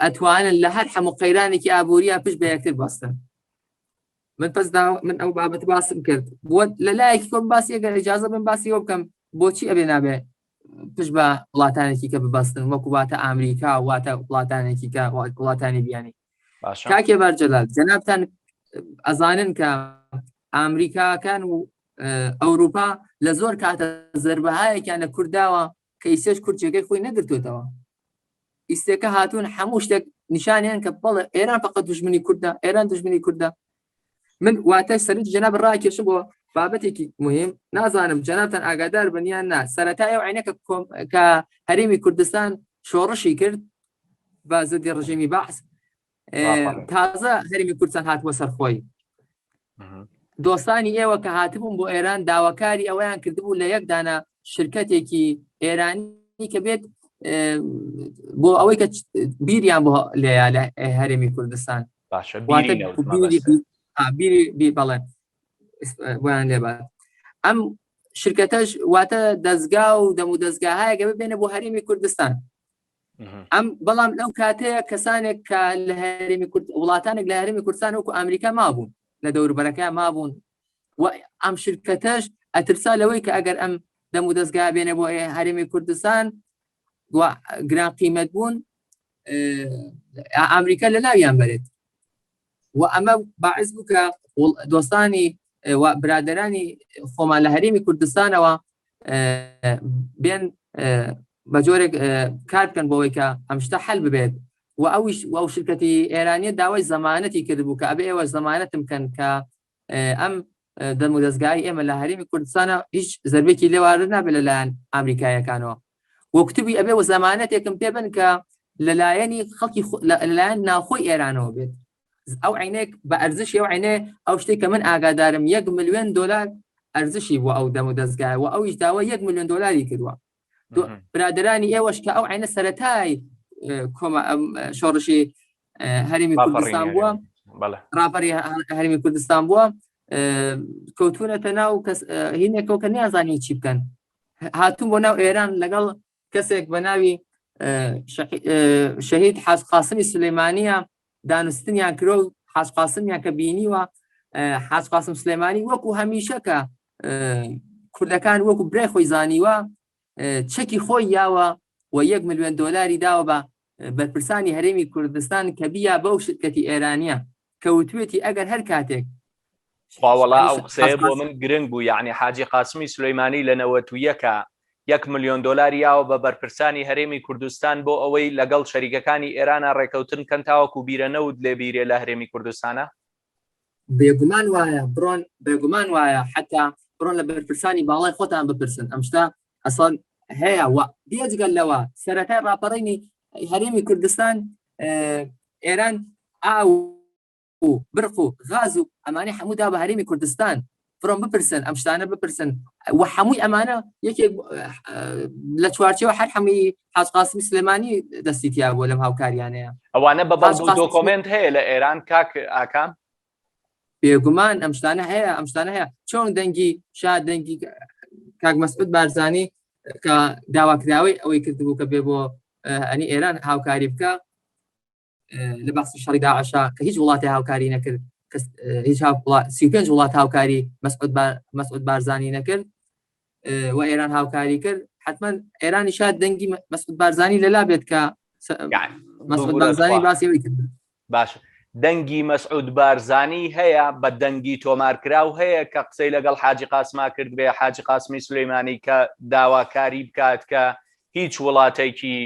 ئەتوانن لە هەر هەموو قەیرانێکی ئابووریە پشت بە یەکتر بەستن من پس دا من ئەو بابەت باسم کرد بۆ لە لایەکی کۆم باسی ئەگەر ئیجازە بم باسی ئەوە بکەم بۆچی ئەبێ نابێ پشت بە وڵاتانێکی کە ببەستن وەکو واتە ئامریکا واتە وڵاتانێکی کە وڵاتانی بیانی کاکێ بار جەلال جەنابتان ئەزانن کە ئامریکاکان و ئەوروپا لە زۆر کاتە زربەهایەکیان لە کورداوە کە ئیسێش کورد جێگەی خۆی نەگرتوێتەوە ئیستێکە هاتوون هەموو شتێک نیشانیان کە بەڵێ ئێران فقط دژمنی کوردە ئێران دژمنی کوردە من واتای سەرنج جەناب ڕاکێشم بۆ بابەتێکی مهم نازانم جەنابتان ئاگادار بن یان نا سەرەتای ئەو عینە کە کە هەرێمی کوردستان شۆڕشی کرد بە زدی ڕژێمی بەعس تازە هەرێمی کوردستان هاتووە سەر خۆی دۆستانی ئێوە کە هاتبوون بۆ ئێران داواکاری ئەوەیان کردبوو لە یەک دانە شرکەتێکی ئێرانی کە بێت بۆ ئەوەی کە بیریان بۆ لێیا لە هەرێمی کوردستان باشە بیری بەڵێ بۆیان لێبات ئەم شرکەتەش واتە دەستگا و دەم و دەستگاهایەکە ببێنە بۆ هەرێمی کوردستان ئەم بەڵام لەو کاتەیە کەسانێک کە لە هەرێمی کورد وڵاتانێک لە هەرێمی کوردستان وەکو ئەمریکا مابوون لە دەوروبەرەکە مابوون و ئەم شرکەتەش ئەترسا لەوەی کە ئەگەر ئەم دەم و دەستگا بێنە بۆ هەرێمی کوردستان و گران قیمەت بوون ئەمریکا لە ناویان بەرێت و ئەمە باعث بوو کە دۆستانی برادرانی خۆمان لە هەرێمی کوردستانەوە بێن بە جۆرێک کار بکەن بۆەوەی کە ئەم شتە حل ببێت و ئەوش ئەو شرکەتی ئێرانیە داوای زەمانەتی کردبوو کە ئەبێ ئێوە زەمانەتم کەن کە ئەم دەم و دەستگای ئێمە لە هەرێمی کوردستانە هیچ زەربێکی لێوارد نابێت لەلایەن ئەمریکایەکانەوە و کتبی ئەبێ و زەمانەتێکم پێ بن کە لەلایەنی خەڵکی لەلایەن ناوخۆی ئێرانەوە بێت ئەو عینێک بە ئەرزشی ئەو عینێ ئەو شتێک کە من ئاگادارم یەک ملیۆن دلار ئەرزشی بۆ ئەو دەم و دەستگای و ئەویش داوا یەک ملیۆن دلاری کردووە برادرانی ئێوەش کە ئەو عینە سەتای کۆمە شۆڕشی هەرێمی کوردستان بووە ڕاپەری هەرێمی کوردستان بووە کەوتونەتە ناو کەس هینێکەوە کە نیازانی چی بکەن هاتوون بۆ ناو ئێران لەگەڵ کەسێک بە ناوی شەهید حاج قاسمی سلەیمانیە دانوستنیان کرۆ و حاج قاسمیان کە بینیوە حاج قاسم سلێمانی وەکو هەمیشە کە کوردەکان وەکو برای خۆی زانیوە چەکی خۆی یاوە و یەک ملیۆن دۆلاری داوە بە بەرپرسانی هەرێمی کوردستان کە بیا بەو شرکەتی ئێرانیە کە وتوێتی ئەگەر هەر کاتێک خواوەڵا ئەو قسەیە بۆ من گرنگ بوو یعنی حاجی قاسمی سولەیمانی لە نەوەتویەکە یەک ملیۆن دۆلاری یاوە بە بەرپرسانی هەرێمی کوردستان بۆ ئەوەی لەگەڵ شەریکەکانی ئێرانە ڕێکەوتن کەن تاوەکو بیرە نەوت لێ بیرێ لە هەرێمی کوردستانە؟ بێگومان وایە بڕۆن بێگومان وایە حتا بڕۆن لە بەرپرسانی باڵای خۆتان بپرسن ئەم شتە ئەسڵ هەیە و بێجگەل لەوە سەرەتای ڕاپەڕینی هەرێمی کوردستان ئێران ئاو و برق و غاز و ئەمانەی هەموو دا بە هەرێمی کوردستان بڕۆن بپرسن ئەم شتانە بپرسن و هەمووی ئەمانە یەکێک لە چوارچەوە هەر هەمووی حاج قاسمی سلێمانی دەستی تیا بووە لەم هاوکاریانەیە ئەوانە بە بەڵگە و دۆکۆمێنت هەیە لە ئێران کاک ئاکام؟ بێگومان ئەم شتانە هەیە ئەم شتانە هەیە چۆن دەنگی شا دەنگی کاک مەسعود بارزانی کە داواکراوەی ئەوەی کردبوو کە بێ بۆ ئەنی ئێران هاوکاری بکە لە باسی شەڕی داعشا کە هیچ وڵاتی هاوکاری نەکرد هیچ 35 وڵات هاوکاری مەسعود بارزانی نەکرد و ئێران هاوکاری کرد حتمما ئێرانی شاد دەنگی مەسعود بارزانی لەلا بێت کە مەسعود بارزانی باسی ئەوەی کرد باش دەنگی مەسعود بارزانی هەیە بە دەنگی تۆمارکراو هەیە کە قسەی لەگەڵ حاجی قاسما کرد بێ حاجی قاسمی سلەیمانی کە داواکاری بکات کە هیچ وڵاتێکی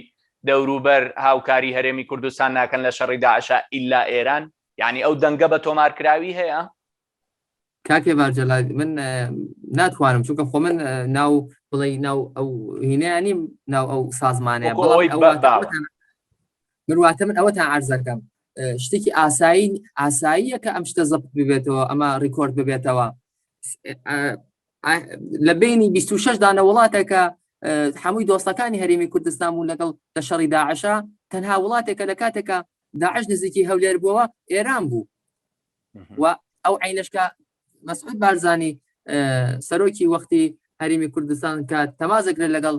دەوروبەر هاوکاری هەرێمی کوردستان ناکەن لە شەڕی داعشا ئیلا ئێران؟ یانی ئەو دەنگە بە تۆمارکراوی هەیە؟ کاک هێڤار جەلال من ناتوانم چونکە خۆ من ناو بڵێ ناو ئەو هینەیان نیم ناو ئەو سازمانەیە بەڵام من واتە من ئەوە تا عرزەکەم شتێکی ئاسایی ئاساییە کە ئەم شتە زەبت ببێتەوە ئەمە ڕیکۆرد ببێتەوە لە بینی 26 دانە وڵاتێکە هەمووی دۆستەکانی هەرێمی کوردستان بوون لەگەڵ لە شەڕی داعشە تەنها وڵاتێکە لە کاتێکە داعش نزیکی هەولێر بووەوە ئێران بوو و ئەو عینەشکە مەسعود بارزانی سەرۆکی وەختی هەرێمی کوردستان کە تەمازەکرێت لەگەڵ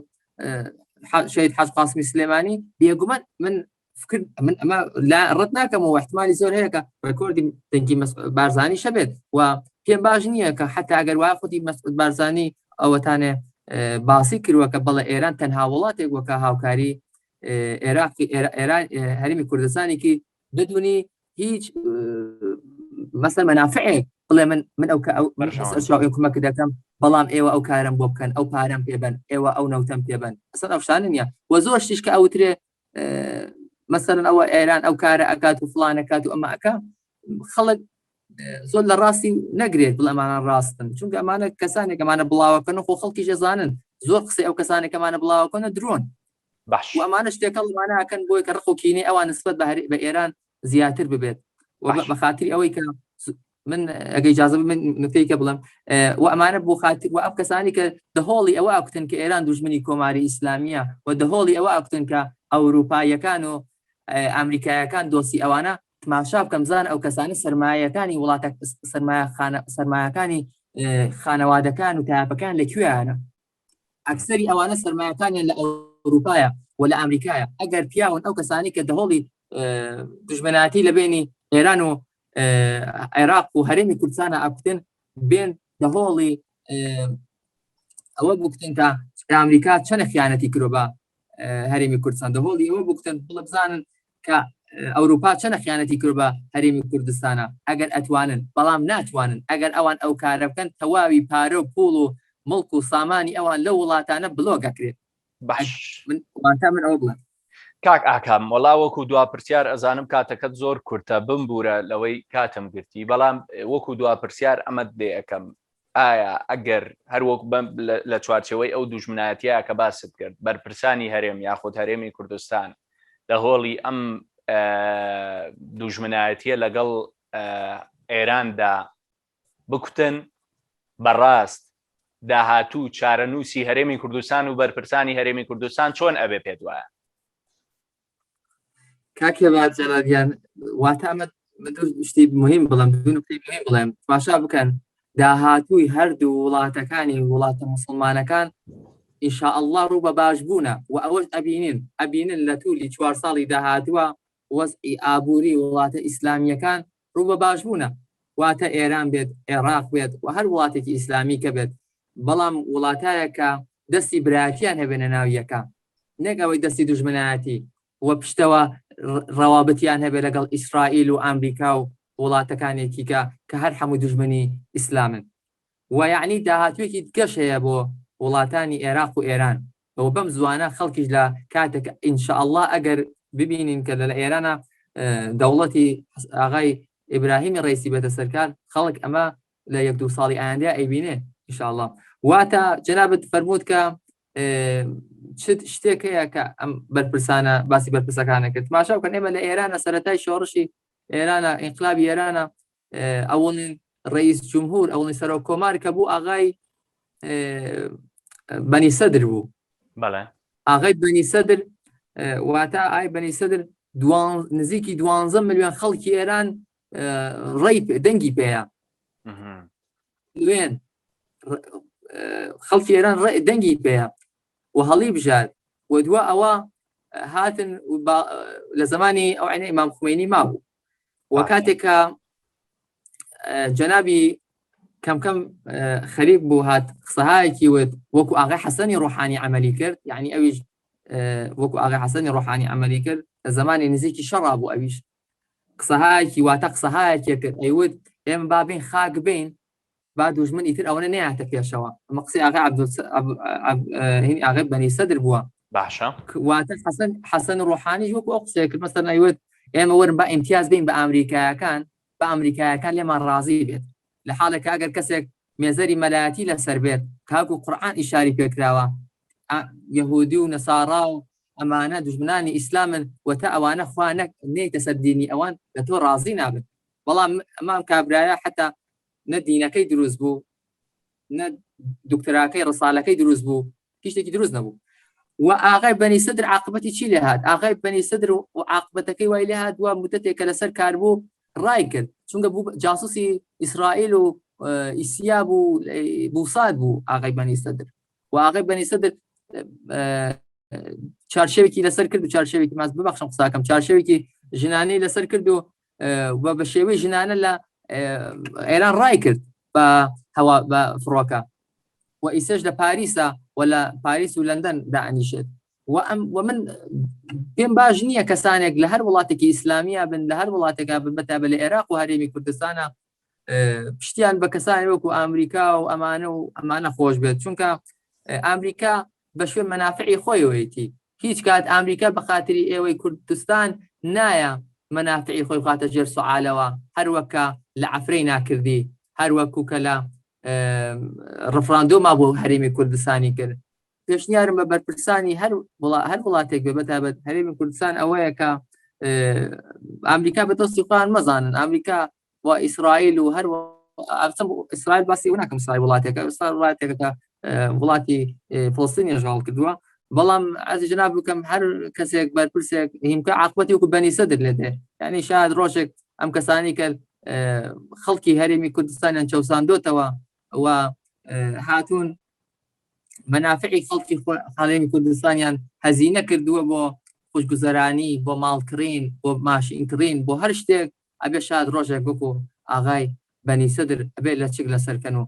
شەهید حاج قاسمی سلێمانی بێگومان من فکر من ئەمە لا ڕەت ناکەمەوە احتمالی زۆر هەیە کە ڕێکۆردی دەنگی بارزانی شەبێت و پێم باش نییە کە حتا ئەگەر وا خودی مەسعود بارزانی ئەوەتانێ باسی کردووە کە بەڵێ ئێران تەنها وڵاتێک وەکە هاوکاری عێراقی ئێران هەرمی کوردستانێکی بدونی هیچ مەسەر مەنافعێک بڵێ من من ئەو کە ئەو کمەک دەکەم بەڵام ئێوە ئەو کارم بۆ بکەن ئەو پارەم پێبن ئێوە ئەو نەوتەم پێبن ئەسەر ئەو شتانە نییە و زۆر شتیش کە ئەوترێ مەسەرن ئەوە ئێران ئەو کارە ئەکات و فلانەکات و ئەمە ئەکا خەڵک زۆر لە ڕاستی نەگرێت بڵ ئەمانە ڕاستن چونکە ئەمانە کەسانێک ئەمانە بڵاوەکەن و خۆ خەڵکی ژێزانن زۆر قسەی ئەو کەسانێک ئەمانە بڵاوەکەنە درۆن باش و ئەمانە شتێکەڵمانەکەن بۆی کە ڕق و کینەی ئەوان نسبەت بە ئێران زیاتر ببێت بە خاتری ئەوەی کە من ئەگە ئیجازە من نکتەیەکە بڵێم و ئەمانە بۆ خاتر و ئەم کەسانی کە دەهۆڵی ئەوە ئەکوتن کە ئێران دوژمنی کۆماری ئیسلامیە و دەهۆڵی ئەوە ئەکوتن کە ئەوروپاییەکان و ئەمریکایەکان دۆستی ئەوانە تماشا بکەم زان ئەو کەسانە سەرمایەکانی وڵاتە سەرمایە سەرمایەکانی خانەوادەکان و تایەپەکان لە کوێیانە ئەکسەری ئەوانە سەرمایەکانیان لە ئەوروپایە و لە ئەمریکایە ئەگەر پیاون ئەو کەسانی کە دەهۆڵی دژمناتی لە بینی ئێران و عێراق و هەرێمی کوردستانە ئەکوتن بێن دەهۆڵی ئەوە بکتن کە ئەمریکا چەنە خیانەتی کرۆ بە هەرێمی کوردستان دەهۆڵی ئەوە بکتن بڵە بزانن کە ئەوروپا چەنە خیانەتی کرد بە هەرێمی کوردستانە ئەگەر ئەتوانن بەڵام ناتوانن ئەگەر ئەوان ئەو کارە بکەن تەواوی پارە و پوڵ و مڵک و سامانی ئەوان لەو وڵاتانە بلۆک ئەکرێت باش من واتا من ئەوە بڵێم. کاک ئاکام وەڵا وەکو دوا پرسیار ئەزانم کاتەکەت زۆر کورتە بمبورە لەوەی کاتم گرتی بەڵام وەکو دوا پرسیار ئەمەت لێ ئەکەم ئایا ئەگەر هەر وەک لە چوارچێوەی ئەو دوژمنایەتیە کە باست کرد بەرپرسانی هەرێم یاخود هەرێمی کوردستان لە هۆڵی ئەم دوژمنایەتیە لەگەڵ ئێراندا بکوتن بەڕاست داهاتوو چارەنووسی هەرێمی کوردستان و بەرپرسانی هەرێمی کوردستان چۆن ئەبێ پێت وایە؟ کاک هێوا جەلال گیان واتە ئەمە من دوو شتی مهم بڵێم دوو نوکتەی مهم بڵێم تماشا بکەن داهاتووی هەردوو وڵاتەکانی وڵاتە مسلمانەکان ئینشاءاللە ڕوو بە باش بوونە و ئەوەش ئەبینین ئەبینن لە تولی چوار ساڵی داهاتووە وەزعی ئابووری وڵاتە ئیسلامییەکان ڕوو بە باش بوونە واتە ئێران بێت عێراق بێت و هەر وڵاتێکی ئیسلامی کە بێت بەڵام وڵاتایە کە دەستی برایەتیان هەبێ لە ناو یەکە نەک ئەوەی دەستی دوژمنایەتی و پشتەوە ڕەوابتیان هەبێ لەگەڵ ئیسرائیل و ئامریکا و وڵاتەکانێکی کە کە هەر هەموو دوژمنی ئیسلامن و یعنی داهاتوێکی گەش هەیە بۆ وڵاتانی عێراق و ئێران و بەم زوانە خەڵکیش لە کاتێک ئینشاءاللە ئەگەر ببینین کە لە ئێرانە دەوڵەتی ئاغای ئیبراهیمی ڕیسی بێتە سەرکار خەڵک ئەمە لە یەک دوو ساڵی ئایندە ئەیبینێ ئینشاءاللە واتە جەنابت فەرمووت کە چ شتێک هەیە کە ئەم بەرپرسانە باسی بەرپرسەکانە کرد ماشا بکەن ئێمە لە ئێرانە سەرەتای شۆڕشی ئێرانە ئینقلابی ئێرانە ئەوڵین ڕئیس جمهور ئەوڵین سەرۆک کۆمار کە بوو ئاغای بەنی سەدر بوو بەڵێ ئاغای بەنی سەدر واتە ئای بەنی سەدر نزیکی دوانزە ملیۆن خەڵکی ئێران ڕێی دەنگی پێەیە وێن خەڵکی ئێران دەنگی پێەیە و هەڵی بژار و دوا ئەوە هاتن لە زمانی ئەو عینە ئیمام خومینی مابوو و کاتێک کە جەنابی کەم کەم خەریک بوو هات قسەهایەکی وت وەکو ئاغای حەسەنی ڕۆحانی عملی کرد یعنی ئەویش وەکو ئاغای حەسەنی ڕۆحانی عملی کرد لە زمانی نزیکی شەڕا بوو ئەویش قسەهایەکی واتە قسەهایەکێ کرد ئەیوت ئێمە با بین خاک بین با دوژمن ئیتر ئەوەنە نەیاتە پێشەوە ئەمە قسەی ئاغای عەبدول هینی ئاغای بەنی سەدر بووە باشە واتە حەسەن حەسەن ڕۆحانیش وەکو ئەو قسەیە کرد مەسەلەن ئەیوت ئێمە وەرن با ئیمتیاز بین بە ئەمریکایەکان با ئەمریکایەکان لێمان ڕازی بێت لە حاڵێک ئەگەر کەسێک مێزەری مەلایەتی لەسەر بێت کاکو قورئان ئیشاری پێکراوە یەهودی و نەسارا و ئەمانە دوژمنانی ئیسلامن و تا ئەوانە خوا نەک نێیتە سەر دینی ئەوان لە تۆ ڕازی نابن بەڵام ئەمام کابرایە حتا نە دینەکەی دروست بوو نە دکتراکەی ڕسالەکەی دروست بوو هیچ شتێکی دروست نەبوو و ئاغای بەنی سەدر عاقبەتی چی لێ هات ئاغای بەنی سەدر و عاقبەتەکەی وای لێ هات و مدەتێک کە لەسەر کار بوو ڕای کرد چونکە بوو جاسوسی ئیسرائیل و ئیسیا بوو بوساد بوو ئاغای بەنی سەدر و ئاغای بەنی سەدر چارشێوێکی لەسەر کرد و چارشێوێکی ماز ببەخشم قساکەم چارشێوێکی ژنانی لەسەر کرد و و بە شێوەی ژنانە لە ئێران ڕای کرد بە هەوا بە فڕۆکە و ئیسەش لە پاریسە و لە پاریس و لەندەن دائەنیشێت و ئەم و من پێم باش نییە کەسانێک لە هەر وڵاتێکی ئیسلامیە بن لە هەر وڵاتێکا بن بەتابە لە عێراق و هەرێمی کوردستانە پشتیان بە کەسانی وەکو ئامریکا و ئەمانە و ئەمانە خۆش بێت چونکە ئامریکا بە شوێن مەنافعی خۆیەوەیتی هیچ کات ئامریکا بە خاتری ئێوەی کوردستان نایە. مەنافعی خۆی بخاتە ژێر سوعالەوە هەر وەک کە لە عەفرەینا کردی هەر وەکو کە لە ڕفراندۆما بۆ هەرێمی کوردستانی کرد پێشنیارم بە بەرپرسانی هەر هەر وڵاتێک بێ بەتابەت هەرێمی کوردستان ئەوەیە کە ئەمریکا بە دۆستی خۆیان مەزانن ئەمریکا و ئیسرائیل و هەر ئیسرائیل باسی ناکەم ئیسرائیل وڵاتێکە ئیسرائیل وڵاتێکە کە وڵاتی فلستینی ژاڵ کردووە بەڵام ئەزی جناب بکەم هەر کەسێک بەرپرسێک هیمکە عقبەتی وکو بەنی سەدر لێ دێ یعنی شاید ڕۆژێک ئەم کەسانی کە خەڵکی هەرێمی کوردستانیان چەساندۆتەوە و هاتوون مەنافعی خەڵکی هەرێمی کوردستانیان هەزینە کردووە بۆ خوشگوزەرانی بۆ ماڵکڕین بۆ ماشین کڕین بۆ هەر شتێک ئەبێ شاد ڕۆژێک وەکو ئاغای بەنی سەدر ئەبێ لەچک لەسەر کەن و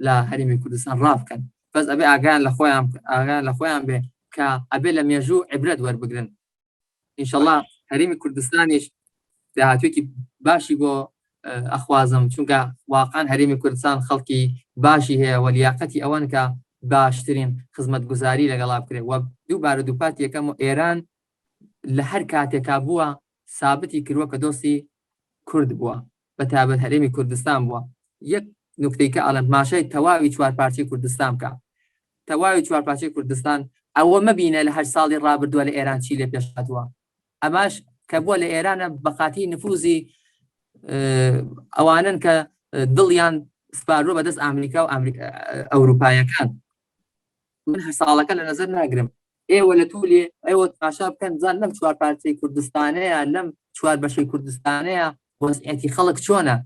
لە هەرێمی کوردستان ڕابکەن بەس ئەبێ ئاگایان لە خۆیان ئاگایان لە خۆیان بێ کە ئەبێ لە مێژوو عیبرەت وەربگرن ئینشەڵا هەرێمی کوردستانیش داهاتوێکی باشی بۆ ئەخوازم چونکە واقعا هەرێمی کوردستان خەڵکی باشی هەیە و لیاقەتی ئەوەن کە باشترین خزمەتگوزاری لەگەڵا بکرێت و دووبارە دووپات یەکەم و ئێران لە هەر کاتێکا بووە سابتی کردووە کە دۆستی کورد بووە بە تایبەت هەرێمی کوردستان بووە یەک نوکتەی کە ئەڵێم ماشای تەواوی چوار پارچەی کوردستان بکە تەواوی چوار پارچەی کوردستان ئەوە مەبینە لە هەر ساڵی ڕابردووە لە ئێران چی لێ پێش هاتووە ئەماش کە بووە لە ئێرانە بەقاتی نفوزی ئەوانن کە دڵیان سپاردووە بەدەست ئەمریکا و ئەوروپایەکان من هەر ساڵەکە لە نظر ناگرم ئێوە لە تولی ئێوە تماشا بکەن زان لەم چوار پارچەی کوردستانەیە لەم چوار بەشەی کوردستانەیە وەزعیەتی خەڵک چۆنە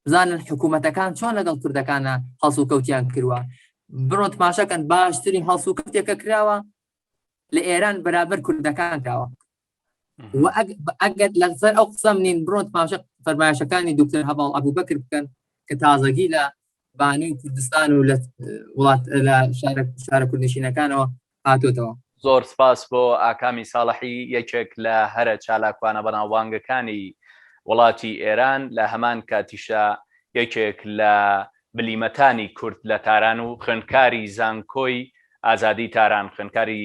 بزانن حکوومەتەکان چۆن لەگەڵ کوردەکانە هەڵسوکەوتیان کردووە بڕۆن تماشاکەن باشترین هەڵسوکەوتێکە کراوە لە ئێران بەرابەر کوردەکان کراوە ئەگەر لەسەر ئەو قسەم نین بڕۆن تماشا فەرمایشەکانی دکتۆر هەواڵ ئەبوبەکر بکەن کە تازەگی لە بانوی کوردستان و لە وڵات لە شارە کوردنشینەکانەوە هاتۆتەوە. زۆر سپاس بۆ ئاکامی ساڵحی یەکێک لە هەرە چالاکوانە بەناوبانگەکانی وڵاتی ئێران لە هەمان کاتیشا یەکێک لە بلیمەتانی کورد لە تاران و خوێندکاری زانکۆی ئازادی تاران خوێندکاری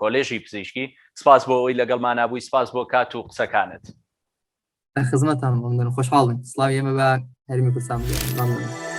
کۆلێژی پزیشکی سپاس بۆ ئەوەی لەگەڵمانا بووی سپاس بۆ کات و قسەکانت. لە خزمەتان مەمنون خۆشحاڵ بین سڵاوی ئێمە بە هەرێمی کوردستان بگەیەنن مەمنون.